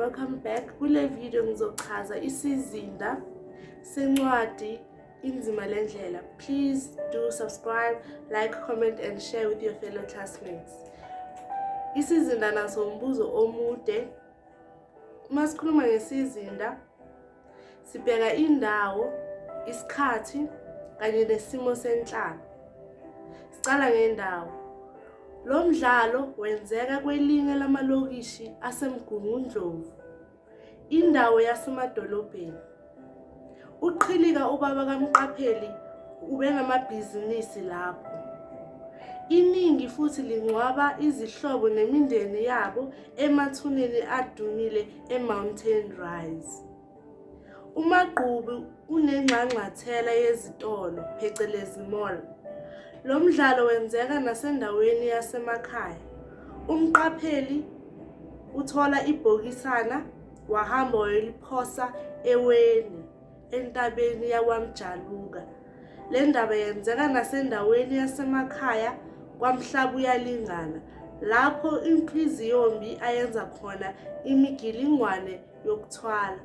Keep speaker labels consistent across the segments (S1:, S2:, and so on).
S1: Welcome back. Kule video ngizochaza isizinda sencwadi Inzima Lendlela. Please do subscribe, like, comment and share with your fellow classmates. Isizinda naso umbuzo omude. Uma sikhuluma ngesizinda sibheka indawo, isikhathi kanye nesimo senhlalo. Sicala ngendawo. Lo mdlalo wenzeka kwelinye lamalokishi aseMgungundlovu, indawo yasemadolobheni. UQhilika ubaba kaMqapheli ubenamabhizinisi lapho. Iningi futhi lingcwaba izihlobo nemindeni yabo emathuneni adumile eMountain Rise. UMagqubu unengxangxathela yezitolo phecelezi mall. Lo mdlalo wenzeka nasendaweni yasemakhaya. Umqapheli uthola ibhokisana wahamba wayoliphosa eweni entabeni yakwaMjaluka. Le ndaba yenzeka nasendaweni yasemakhaya kwaMhlabuyalingana lapho inhliziyombi ayenza khona imigilingwane yokuthwala.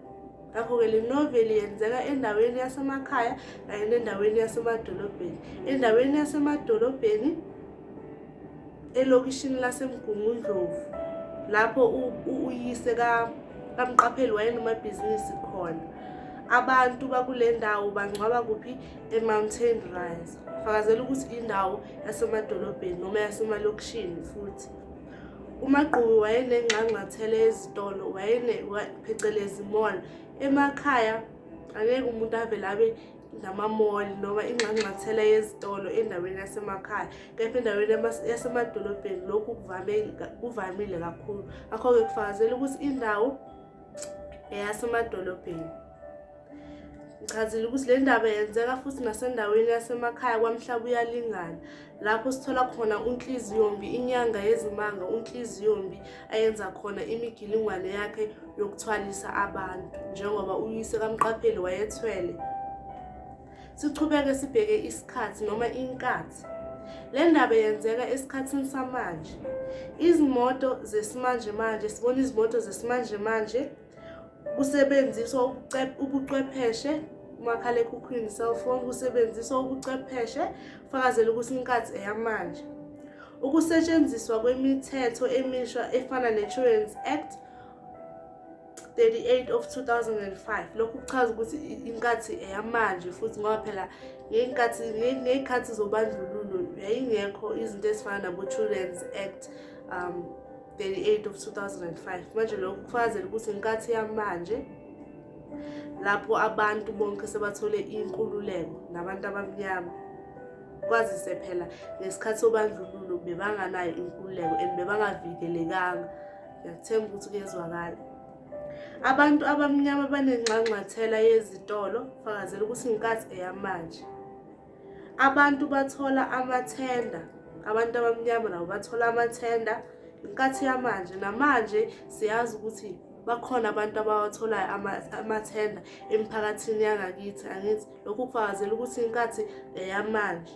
S1: Ngakho-ke le noveli yenzeka endaweni yasemakhaya kanye nendaweni yasemadolobheni. Endaweni yasemadolobheni elokishini laseMgungundlovu lapho uyise kaMqapheli wayenomabhizinisi khona. Abantu bakule ndawo bangcwaba kuphi? E-Mountain Rise. Fakazela ukuthi indawo yasemadolobheni noma yasemalokishini futhi. UMagqubu wayenengxangxathela yezitolo, wayene phecelezi mall. Emakhaya angeke umuntu avele abe nama-mall noma ingxangxathela yezitolo endaweni yasemakhaya, kepha endaweni yasemadolobheni lokhu kuvame kuvamile kakhulu. Ngakho-ke kufakazela ukuthi indawo eyasemadolobheni. Ngichazile ukuthi le ndaba yenzeka futhi nasendaweni yasemakhaya kwaMhlabuyalingana lapho sithola khona uNhliziyombi inyanga yezimanga uNhliziyombi ayenza khona imigilingwane yakhe yokuthwalisa abantu njengoba uyise kaMqapheli wayethwele. Sichubeke sibheke isikhathi noma inkathi. Le ndaba yenzeka esikhathini samanje. Izimoto zesimanjemanje sibona izimoto zesimanjemanje Kusebenziswa ubuchwepheshe umakhalekhukhwini, cellphone, kusebenziswa ubuchwepheshe fakazela ukuthi inkathi eyamanje. Ukusetshenziswa kwemithetho emisha efana ne-Children's Act 38 of 2005 lokhu kuchaza ukuthi inkathi eyamanje futhi ngoba phela ngey'nkathi ngey'khathi zobandlululo yayingekho izinto ezifana nabo-Children's Act 38 of 2005 manje lokhu kufakazela ukuthi inkathi yamanje lapho abantu bonke sebathole inkululeko nabantu abamnyama kwazise phela ngesikhathi sobandlululo bebanganayo inkululeko and bebangavikelekanga ngiyathemba ukuthi kuyezwakala abantu abamnyama banenxanxathela yezitolo fakazela ukuthi inkathi eyamanje Abantu bathola amathenda, abantu abamnyama nabo bathola amathenda inkathi yamanje. Namanje siyazi ukuthi bakhona abantu abawatholayo amathenda emiphakathini yangakithi, angithi? Lokhu kufakazela ukuthi inkathi eyamanje.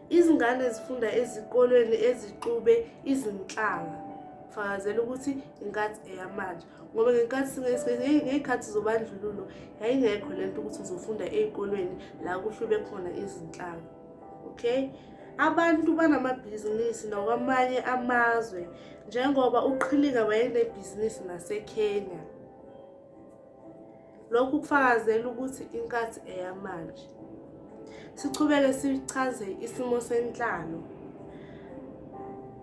S1: Izingane zifunda ezikolweni ezixube izinhlanga, fakazela ukuthi inkathi eyamanje. Ngoba ngenkathi ngey'khathi zobandlululo yayingekho le nto ukuthi uzofunda ey'kolweni la kuhlube khona izinhlanga. Okay? Abantu banamabhizinisi nakwamanye amazwe njengoba uQhilika wayenebhizinisi naseKenya. Lokhu kufakazela ukuthi inkathi eyamanje. Sichubeke sichaze isimo senhlalo.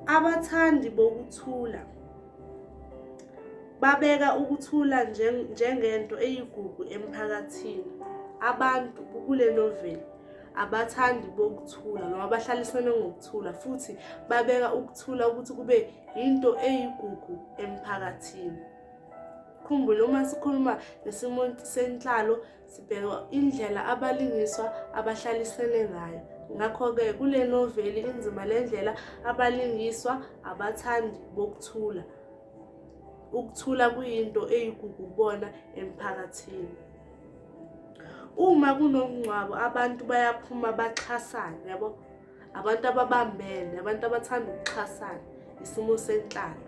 S1: Abathandi bokuthula Babeka ukuthula njengento eyigugu emphakathini. Abantu kule noveli abathandi bokuthula noma bahlalisene ngokuthula futhi babeka ukuthula ukuthi kube yinto eyigugu emphakathini. Khumbula uma sikhuluma ngesimo senhlalo sibheka indlela abalingiswa abahlalisene ngayo. Ngakho-ke kule noveli inzima le ndlela abalingiswa abathandi bokuthula. Ukuthula kuyinto eyigugu kubona emphakathini. Uma kunomngcwabo abantu bayaphuma baxhasane yabo. Abantu ababambene, abantu abathanda ukuxhasana, isimo senhlalo.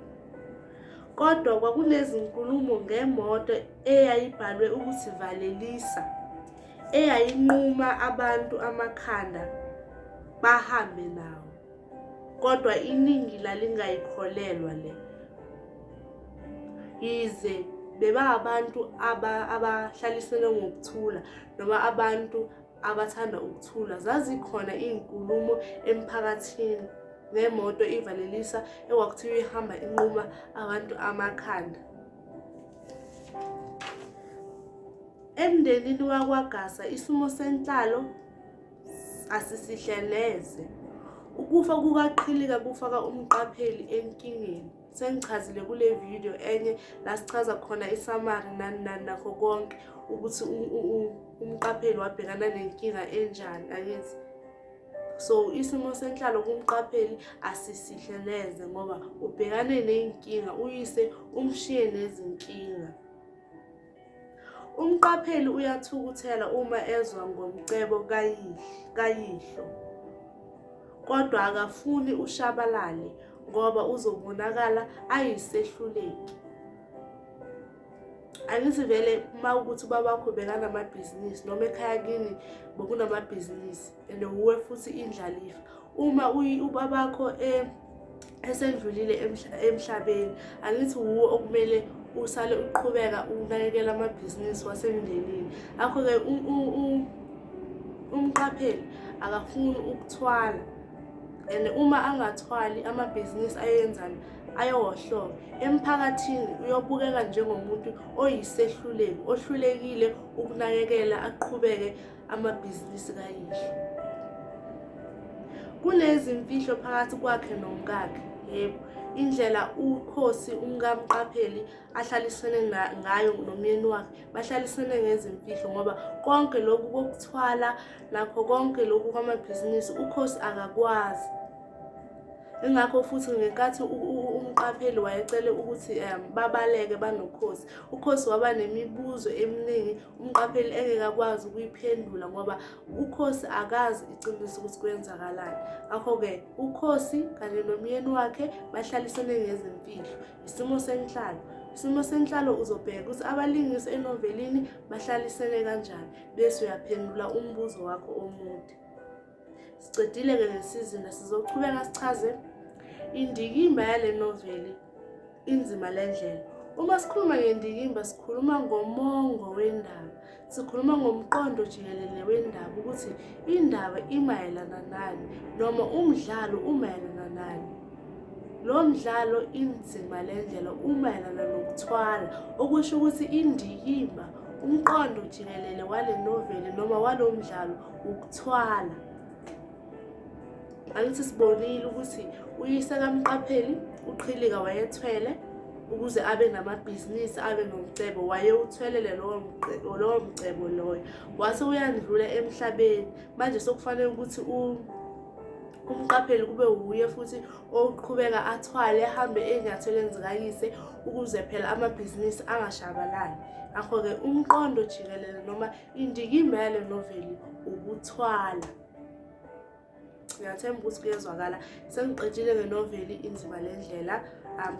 S1: Kodwa kwakunezinkulumo ngemoto eyayibhalwe ukuthi valelisa eyayinquma abantu amakhanda bahambe nawo. Kodwa iningi lalingayikholelwa le. Yize bebabantu abahlalisene ngokuthula noma abantu abathanda ukuthula, zazikhona iy'nkulumo emphakathini ngemoto ivalelisa ekwakuthiwa ihamba inquma abantu amakhanda. Emndenini wakwaGasa isimo senhlalo asisihle neze. Ukufa kukaQhilika kufaka umqapheli enkingeni. Sengichazile kule video enye la sichaza khona isamari nani nani nakho konke ukuthi umqapheli wabhekana nenkinga enjani angithi. So isimo senhlalo kumqapheli asisihle neze ngoba ubhekane ney'nkinga uyise umshiye nezinkinga. Umqapheli uyathukuthela uma ezwa ngomcebo kayihlo, kodwa akafuni ushabalale ngoba uzobonakala ayisehluleki. Angithi vele uma ukuthi ubabakho bekanamabhizinisi noma ekhaya kini bekunamabhizinisi and wuwe futhi indlalifa. Uma ubabakho esendlulile emhlabeni angithi wuwe okumele usale uqhubeka unakekela amabhizinisi wasemndenini. Ngakho-ke umqapheli akafuni ukuthwala and uma angathwali amabhizinisi ayenzani ayowohloka. Emphakathini uyobukeka njengomuntu oyisehluleki ohlulekile ukunakekela aqhubeke amabhizinisi kayihlo. Kunezimfihlo phakathi kwakhe nomkakhe, yebo, indlela uKhosi umkaMqapheli ahlalisene ngayo nomyeni wakhe bahlalisene ngezimfihlo ngoba konke lokhu kokuthwala nakho konke lokhu kwamabhizinisi uKhosi akakwazi. Ingakho futhi ngenkathi umqapheli wayecele ukuthi babaleke banoKhosi, uKhosi waba nemibuzo eminingi umqapheli engeke akwazi ukuyiphendula ngoba uKhosi akazi iqiniso ukuthi kwenzakalani. Ngakho-ke uKhosi kanye nomyeni wakhe bahlalisene ngezimfihlo. Isimo senhlalo. Isimo senhlalo uzobheka ukuthi abalingisi enovelini bahlalisene kanjani bese uyaphendula umbuzo wakho omude. Sicedile-ke ngesizinda sizoqhubeka sichaze indikimba yale noveli inzima le ndlela. Uma sikhuluma ngendikimba sikhuluma ngomongo wendaba, sikhuluma ngomqondo jikelele wendaba ukuthi indaba imayelana nani noma umdlalo umayelana nani. Lo mdlalo inzima le ndlela umayelana nokuthwala, okusho ukuthi indikimba umqondo jikelele wale noveli noma walo mdlalo ukuthwala. Angithi sibonile ukuthi uyise kaMqapheli uQhilika wayethwele ukuze abe namabhizinisi abe nomcebo wayewuthwelele lowo mcebo loyo wase uyandlula emhlabeni manje sokufanele ukuthi umqapheli kube wuye futhi oqhubeka athwale ahambe ey'nyathelweni zikayise ukuze phela amabhizinisi angashabalali. Ngakho-ke umqondo jikelele noma indikimba yale noveli ukuthwala. Ngiyathemba ukuthi kuyezwakala. Sengiqedile ngenoveli Inzima Lendlela.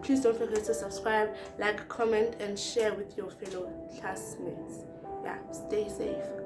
S1: Please don't forget to subscribe, like, comment and share with your fellow classmates. Yeah, stay safe.